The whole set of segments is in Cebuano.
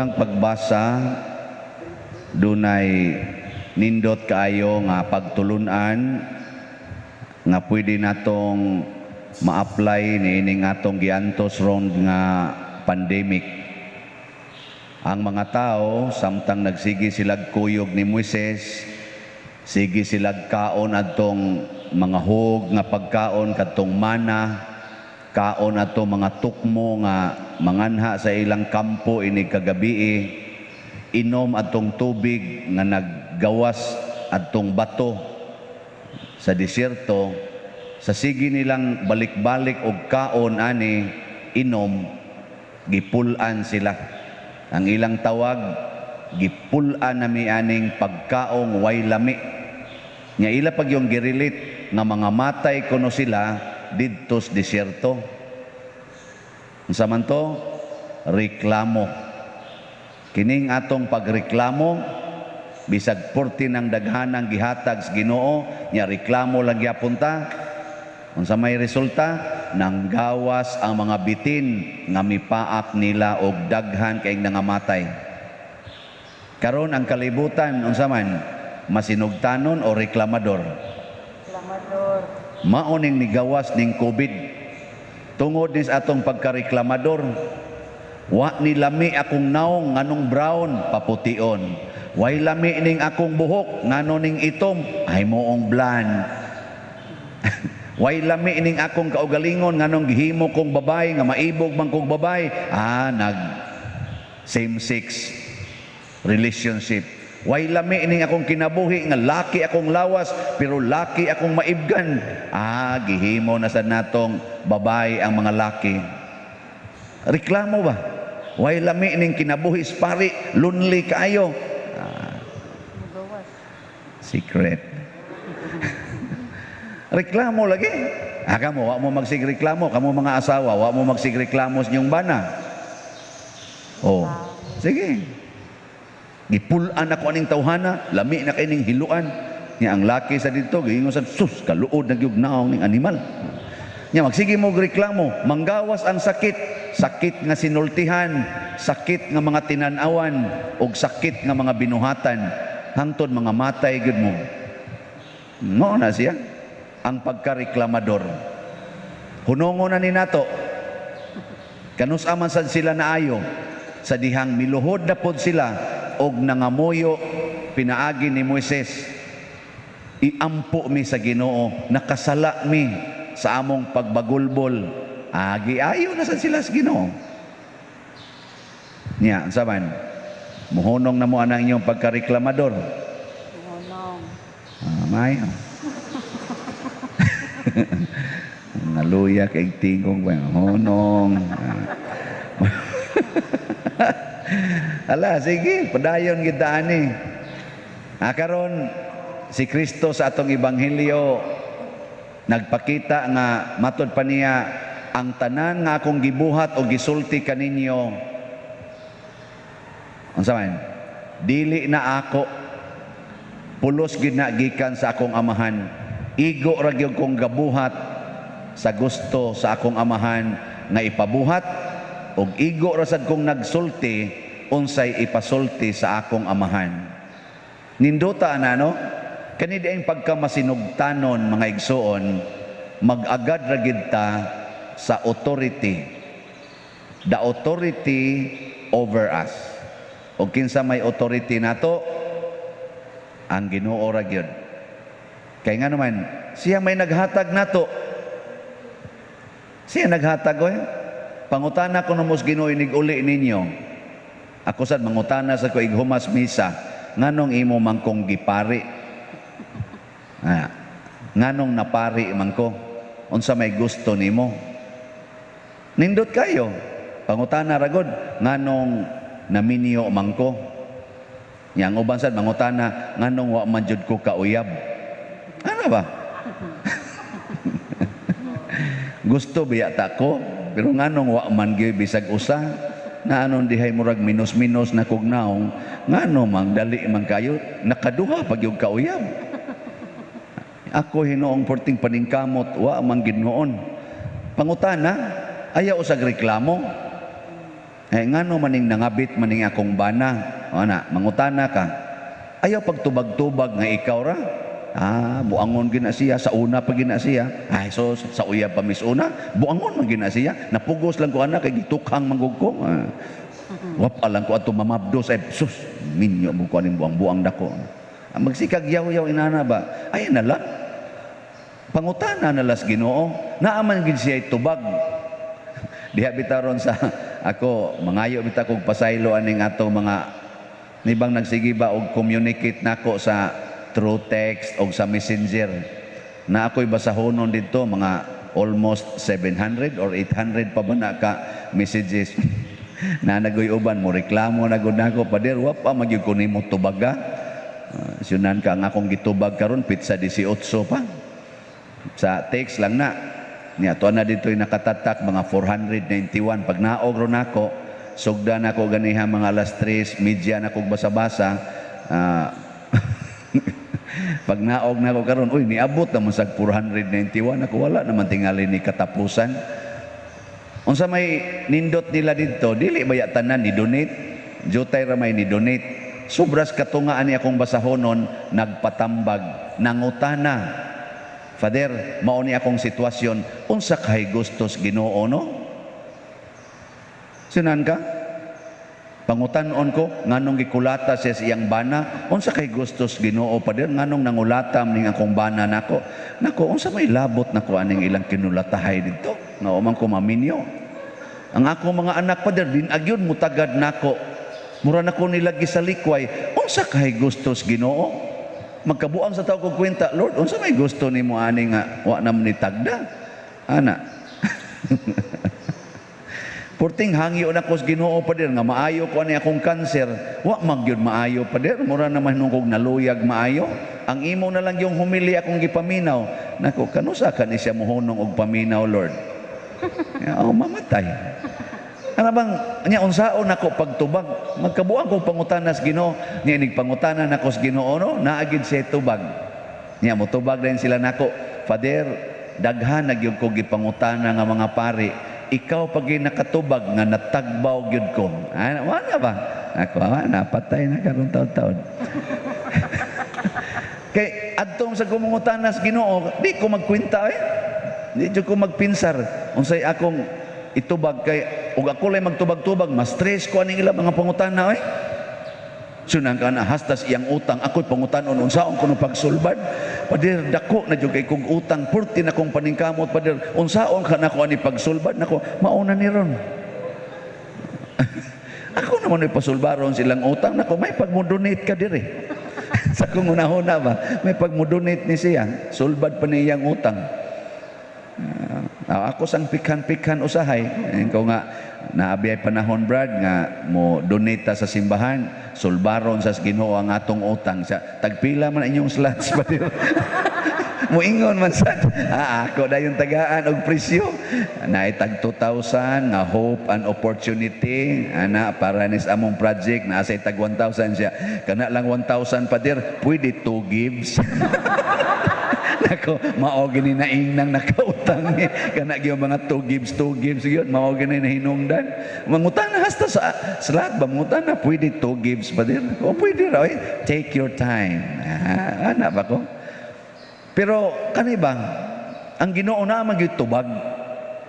Ang pagbasa, dunay nindot kaayo nga pagtulunan nga pwede natong ma-apply niining atong giantos ron nga pandemic. Ang mga tao, samtang nagsige silag kuyog ni Moises, sige silag kaon adtong mga hug nga pagkaon, kadtong mana, kaon adtong mga tukmo nga manganha sa ilang kampo inig kagabii, inom adtong tubig nga naggawas adtong bato sa disyerto. Sa sige nilang balik-balik og kaon ani, inom, gipul-an sila. Ang ilang tawag, "Gipul-an nami aning pagkaong way lami." Nya ila pag yung gi-relate nga mga matay kuno sila didto sa disyerto. Unsa man to? Reklamo. Kining atong pagreklamo, bisag porti ng daghanang gihatag sa Ginoo, nya reklamo lang gyapon ta. Unsa may resulta? Nanggawas ang mga bitin nga mipaak nila og daghan kay nangamatay. Karon ang kalibutan, unsa man? Masinugtanon o reklamador? Reklamador. Mao ning nigawas ning COVID. Tungod ni sa atong pagkareklamador. "Wa ni lami akong naong, nganong brown?" Papution. "Way lami ning akong buhok, ngano ning itom?" Ay moong blan. "Way lami ning akong kaugalingon, nganong gihimo kong babay, nga maibog man kong babay?" Ah, nag same sex relationship. "Way lami ning akong kinabuhi, nga laki akong lawas pero laki akong maibgan." Ah, gihimo na sa natong babay ang mga laki. Reklamo ba? "Way lami ning kinabuhi sa pari, lonely kaayo." Ah, Mugawas. Secret. Reklamo lagi. Ah, kamo, wa mo magsigreklamo. Kamo mga asawa, wa mo magsigreklamo sa inyong bana. Oh, sige. "Gipul-an ako aning tawhana, lami na kay ning hiluan." Nya ang laki sa dito, giingon sa, "Sus, kaluod na gyud naong ning animal." Nya magsige mo reklamo, manggawas ang sakit, sakit nga sinultihan, sakit nga mga tinanawan, ug sakit nga mga binuhatan, hangtod mga matay gyud mo. No na siya ang pagkareklamador. Hunongon na ni nato. Kanus man sad sila naayo sa dihang miluhod na pod sila og nangamuyo pinaagi ni Moises? "Iampo mi sa Ginoo, nakasala mi sa among pagbagulbol." Agi ayo na sad sila sa Ginoo. Nya, unsa man? Muhunong na mo anang inyong pagkareklamador. Hunong. Ah, maayo. Naluya kay tingong ba? Honong. Ah. Ala, sige, padayon kita ani. Ah, karon si Kristo sa atong ebanghelyo nagpakita nga matod pa niya, "Ang tanan nga akong gibuhat o gisulti kaninyo," unsa man, "dili na ako, pulos gid na gikan sa akong Amahan. Igo ra gyud kong gabuhat sa gusto sa akong Amahan nga ipabuhat, ug igo ra sad kong nagsulti unsay ipasulti sa akong Amahan." Nindota na, no? Kani diayng pagkamasinugtanon, mga igsuon, mag-agad ra gid ta sa authority, the authority over us. O kinsa may authority nato? Ang Ginoo ra gyud. Kay nga naman, siya may naghatag nato. Siya naghatag oy. Pangutana ko mos Ginoo inig uli ninyo. Ako sad mangutana sa ko ighumas misa, "Nganong imo man kong gipari? Ah, nganong napari man ko? Unsa may gusto nimo?" Nindot kayo. Pangutana ra gud, "Nganong naminyo man ko?" Nya ang uban sad mangutana, "Nganong wa man jud ko kauyab?" Ano ba? Gusto biya ta ko, pero nganong wa man gyud bisag usa? Na anon dihay murag minus-minus na kog naong, ngano mang dali man kayo, nakaduha pag yung kauyab. Ako hinoong porting paningkamot, wa man gid noon. Pangutana, ayaw usag reklamo. Eh, ngano maning nangabit maning akong bana? O na, mangutana ka. Ayaw pagtubag-tubag nga ikaw ra. Ah, buangon gina siya sa una pa gina siya. Ay, so sa uyab pa mis una, buangon man gina siya. Napugos lang ko ana kay gitukhang man gud ko. Ah. Wap lang ko ato mamabdos ay sus, minyo mo ko aning buang-buang dako. Ah, magsikag yaw-yaw inana ba? Ay na lang. Pangutana na las Ginoo, naaman gid siya tubag. Diha bitaw ron sa ako mangayo bitaw kog pasaylo aning ato mga nibang nagsige ba og communicate nako sa through text og sa Messenger. Na ako'y basahonon dito mga almost 700 or 800 pa ba na ka messages. Na nagoy uban mo reklamo na gud nako, "Pader, wa pa magyud ko nimo tubaga." Syunan ka, ang akong gitubag karon petsa 18 pa. Sa text lang na. Niya, tuwa na dito yung nakatatak, mga 491. Pag naog ro nako, sugda nako ganiha mga alas 3:30 na kog basa-basa. Ah, pag naog nako karon, uy, niabot naman sa 491 ako, wala naman tingali ni katapusan. Unsa may nindot nila didto, dili baya tanan ni donate, jutay ra may ni donate. Sobras katunga ani akong basahonon, nagpatambag, nangutana. "Father, mao ni akong sitwasyon, unsa kay gustos Ginoo, no?" Sinan ka? Pangutan-on ko, nganong gikulata siya sa iyang bana? Unsa kay gustos Ginoo, Pader, nganong nangulata ning akong bana nako? Nako, unsa may labot nako aning ilang kinulatahay didto? Nga man ko maminyo. Ang ako mga anak, Pader, din agyon mutagad nako. Mura nako nila gisalikway. Unsa kay gustos Ginoo? Magkabuang sa tao kog kwenta, "Lord, unsa may gusto nimo ani nga wa na mo ni tagda?" Ana. Purting hangyo na ko sa Ginoo, Pader, nga maayo ko ani akong cancer. Wa man gyud maayo, Pader, mura naman nung kog naluyag maayo. Ang imo na lang yung humili akong gipaminaw. Nako, kanusa ka ni siya mohunong og paminaw, Lord? Ya, oh, mamatay. Ano bang, nya unsaon nako pagtubag? Magkabuang kong pangutana sa Ginoo. Nya inig pangutana nako sa Ginoo, no, naagid siya tubag. Nya motubag din sila nako. "Father, daghan na gyud ko gipangutana nga mga pari. Ikaw pag nakatubag nga natagbaw gyud ko." Ana, wala ba? Ako, wala, patay na karon taon-taon. Kay adtong sa kumungutana sa Ginoo, di ko magkwenta eh. Di jud ko magpinsar unsay akong itubag kay ug ako lay magtubag-tubag, mas stress ko aning ila mga pangutana eh. Sunang ka na hastas iyang utang, ako'y pangutanon unsaon ko no pagsulbad. "Pader, dako na jud kay kog utang, purti na kong paningkamot, Pader, unsaon ka nako ani pagsulbad?" Nako, mauna ni ron. Ako naman ay pasulbaron silang utang nako, may pagmo-donate ka dire. Sa kong unahuna ba, may pagmo-donate ni siya, sulbad pa niyang utang. Ah, ako sang pikhan-pikhan usahay. Ikaw nga, naabi ay panahon, Brad, nga mo donate ta sa simbahan, sulbaron sa Ginoo ang atong utang. Sa tagpila man inyong slots pa. Muingon man sa ah, ako dayon tagaan og presyo. Naay tag 2,000 nga hope and opportunity ana para nis among project, naa say tag 1,000 siya. Kana lang 1,000, Pader, pwede two gives. Nako, mao gini naingnang nakautang ni. Kana gyud mga two gives, two gives gyud, mao gini nahinungdan. Mangutana hasta sa lahat ba, mangutana, "Pwede two gives, Pader?" O pwede raw eh. Take your time. Ah, ana ba ko? Pero kani ba, ang Ginoo na magyud tubag.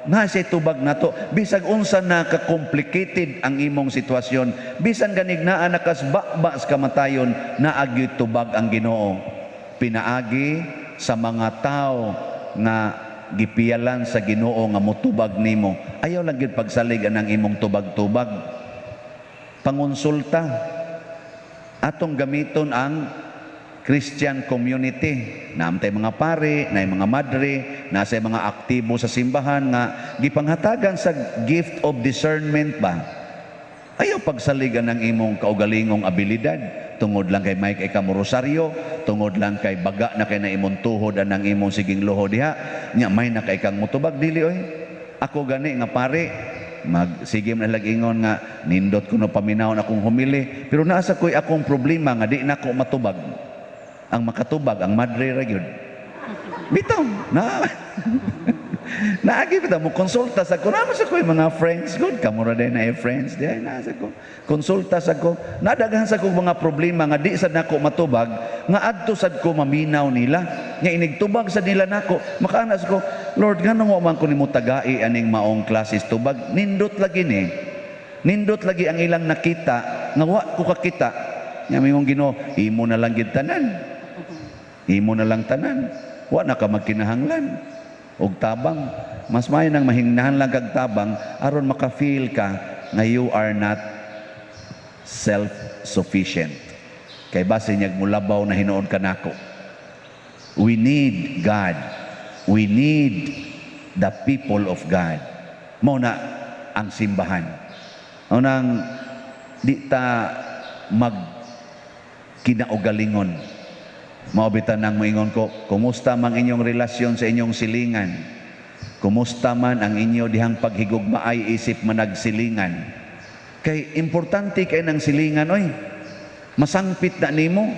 Na siya tubag nato bisag unsa na ka-complicated ang imong sitwasyon, bisan ganig naa nakasbaba sa kamatayon, naa gyud tubag ang Ginoo pinaagi sa mga tao nga gipiyalan sa Ginoo nga motubag nimo. Ayaw lang gyud pagsalig anang imong tubag-tubag. Pangonsulta, atong gamiton ang Christian community. Naamtay mga pare, na mga madre, nasa mga aktibo sa simbahan nga gipanghatagan sa gift of discernment ba. Ayaw pagsaligan ng imong kaugalingong abilidad tungod lang kay may kay kamo rosaryo, tungod lang kay baga na kay na imong tuhod anang imong siging luho diha, nya may na kay kang mutubag. Dili oy. Ako gani nga pare, mag sige man lang ingon nga nindot kuno paminawon akong humili, pero naa sa ko'y akong problema nga di nako matubag. Ang makatubag ang madre ra gyud. Bitaw na. Naagi ba mo konsulta sa ko, naa sa ko yung mga friends good kamo ra din na friends di ay naa sa ko. Konsulta sa ko, nadaghan sa ko mga problema nga di sad nako matubag, nga adto sad ko maminaw nila. Nga inigtubag sa nila nako, makaana sa ko, "Lord, nganong wa man ko nimo tagai aning maong klases tubag?" Nindot lagi ni. Nindot lagi ang ilang nakita nga wa ko kakita. Nya mingong Ginoo, "Imo na lang gid tanan. Imo na lang tanan. Wa na ka magkinahanglan og tabang." Mas maayo nang mahinahanglan kag tabang aron maka-feel ka nga you are not self-sufficient. Kay base niyag mulabaw na hinuon ka nako. We need God. We need the people of God. Mao na ang simbahan. Mao nang di ta mag kinaugalingon. Mao bitaw nang moingon ko, kumusta man inyong relasyon sa inyong silingan? Kumusta man ang inyo dihang paghigugmaay isip managsilingan? Kay importante kay ng silingan oy. Masangpit na nimo.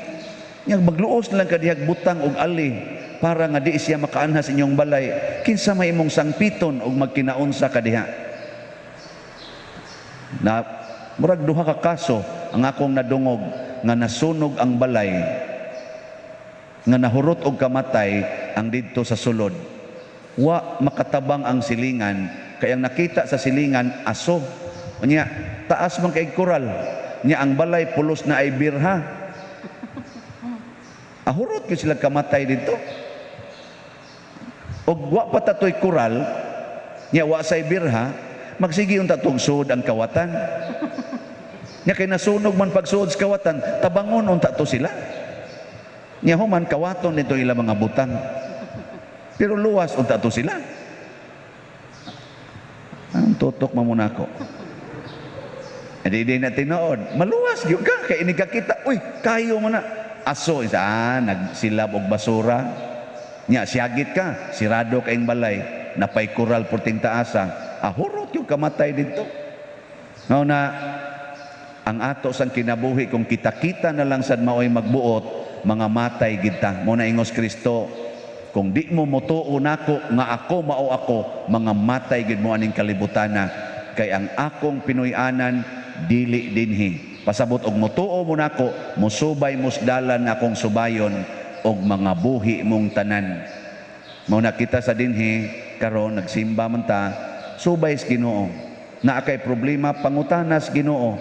Nya magluos na lang ka dihag butang og ali para nga di siya makaanha sa inyong balay. Kinsa may imong sangpiton og magkinaunsa ka diha? Na murag duha ka kaso ang akong nadungog nga nasunog ang balay nga nahurot og kamatay ang didto sa sulod. Wa makatabang ang silingan kay ang nakita sa silingan, aso. Unya taas man kay koral. Nya ang balay pulos na ay birha. Ahurot gyud sila kamatay dito. Og wa pa tatoy koral, nya wa say birha, magsige unta tog suod ang kawatan. Nya kay nasunog man pagsuod sa kawatan, tabangon unta to sila. Nya human kawaton nito ilang mga butang. Pero luwas unta to sila. Ang tutok mo muna ako. Hindi di na tinuod. Maluwas gyud ka kay ini kita. Uy, kayo mo na. Aso isa nagsilab og basura. Nya siyagit ka, sirado kayong balay, napay kural perting taasa. Ahurot yung kamatay dito. Mao na ang ato sang kinabuhi kung kita-kita na lang sad maoy magbuot, mga matay gid ta. Mao na ingos Kristo, "Kung di mo motuo nako nga ako mao ako, mga matay gid mo aning kalibutana, kay ang akong pinuy-anan dili dinhi." Pasabot og motuo mo nako, mosubay mos dalan akong subayon og mga buhi mong tanan. Mao na kita sa dinhi karon nagsimba man ta, subay sa Ginoo. Naa kay problema, pangutana sa Ginoo.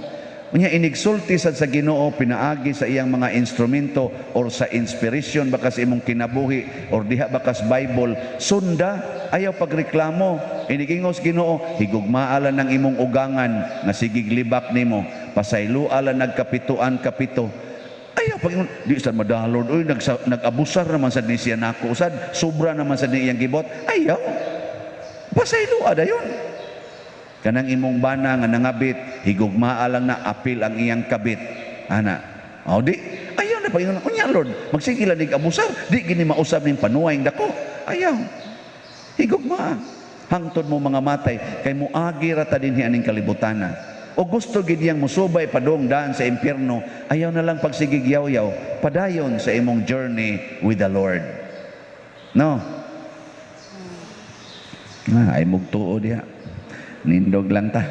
Unya inigsulti sad sa Ginoo pinaagi sa iyang mga instrumento or sa inspiration baka sa imong kinabuhi or diha baka sa Bible, sunda, ayaw pagreklamo. Inigingos Ginoo, "Higugmaa lang ng imong ugangan nga sigig libak nimo, pasayloa lang nagkapituan kapito." Ayaw pag di sad madalod, "Oy, nag-abusar naman sad ni siya nako sad, sobra naman sad ni iyang gibot." Ayaw. Pasayloa dayon. Kanang imong bana nga nangabit, higugmaa lang na apil ang iyang kabit. Ana. O di, ayaw na pag "Unya Lord, magsige lang nig abusar, di gini mausab ning panuway dako." Ayaw. Higugmaa. Hangtod mo mga matay, kay muagi ra ta dinhi aning kalibutana. O gusto gid niyang musubay padong daan sa impyerno, ayaw na lang pagsigig yaw-yaw, padayon sa imong journey with the Lord. No? Ah, ay mugtuo diha. Nindog lang ta.